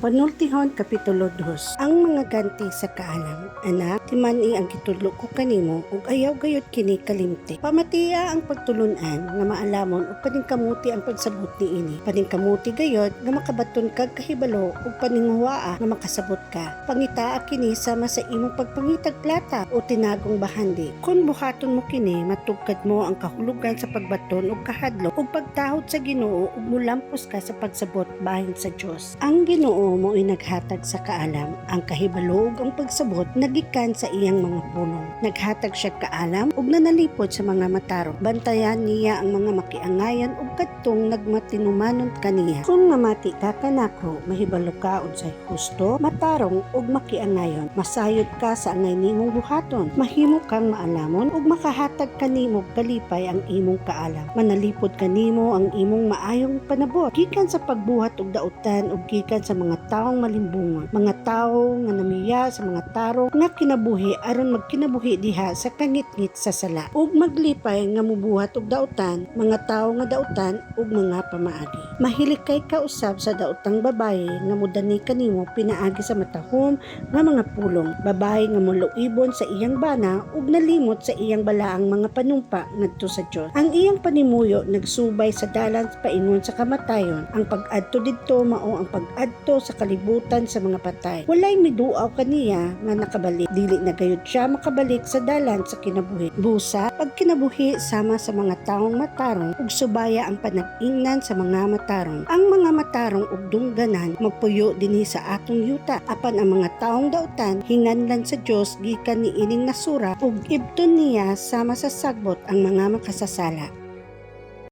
Panultihon Kapitulo 2. Ang mga ganti sa kaalam. Anak, timani ang gitudlo ko kanimo ug ayaw gayud kini kalimti. Pamatia ang pagtulunan nga maalamon ug paningkamuti ang pagsabot niini. Paningkamuti gayod nga makabaton kag kahibalo ug paninguhaa nga makasabot ka. Pangitaa kini sama sa imong pagpangitag plata o tinagong bahandi. Kung buhaton mo kini, matugkad mo ang kahulugan sa pagbaton og kahadlok ug pagtahod sa Ginoo ug mulampos ka sa pagsabot bahin sa Dios. Ang Ginoo mo'y naghatag sa kaalam, ang kahibalo ug ang pagsabot nagikan sa iyang mga pulong. Naghatag siya kaalam ug nanalipod sa mga matarong. Bantayan niya ang mga makiangayan ug kadtong nagmatinumanon kaniya. Kung mamati ka kanako, mahibalo ka unsay husto, matarong ug makiangayon. Masayod ka sa angay nimong buhaton. Mahimo kang maalamon ug makahatag kanimo kalipay ang imong kaalam. Manalipod kanimo ang imong maayong panabot. Gikan sa pagbuhat og dautan ug gikan sa mga taong malimbungon, mga tawo nga namiya sa mga tarong nga kinabuhi aron magkinabuhi diha sa kangitngit sa sala ug maglipay nga mubuhat og dautan, mga tawo nga dautan ug mga pamaagi. Mahilikay ka usab sa daotang babaye nga mudani kanimo pinaagi sa matahom nga mga pulong, babaye nga moluibon sa iyang bana ug nalimot sa iyang balaang mga panumpa ngadto sa Dios. Ang iyang panimuyo nagsubay sa dalan paingon sa kamatayon. Ang pag-adto didto mao ang pag-adto sa kalibutan sa mga patay. Walay miduaw kaniya nga nakabalik. Dili na gayud siya makabalik sa dalan sa kinabuhi. Busa, pagkinabuhi sama sa mga taong matarong ug subaya ang panag-ingnan sa mga matarong. Ang mga matarong ug dungganan magpuyo dinhi sa atong yuta, apan ang mga taong dautan hinganlan sa Dios gikan niining nasura ug ibton niya sama sa sagbot ang mga makasasala.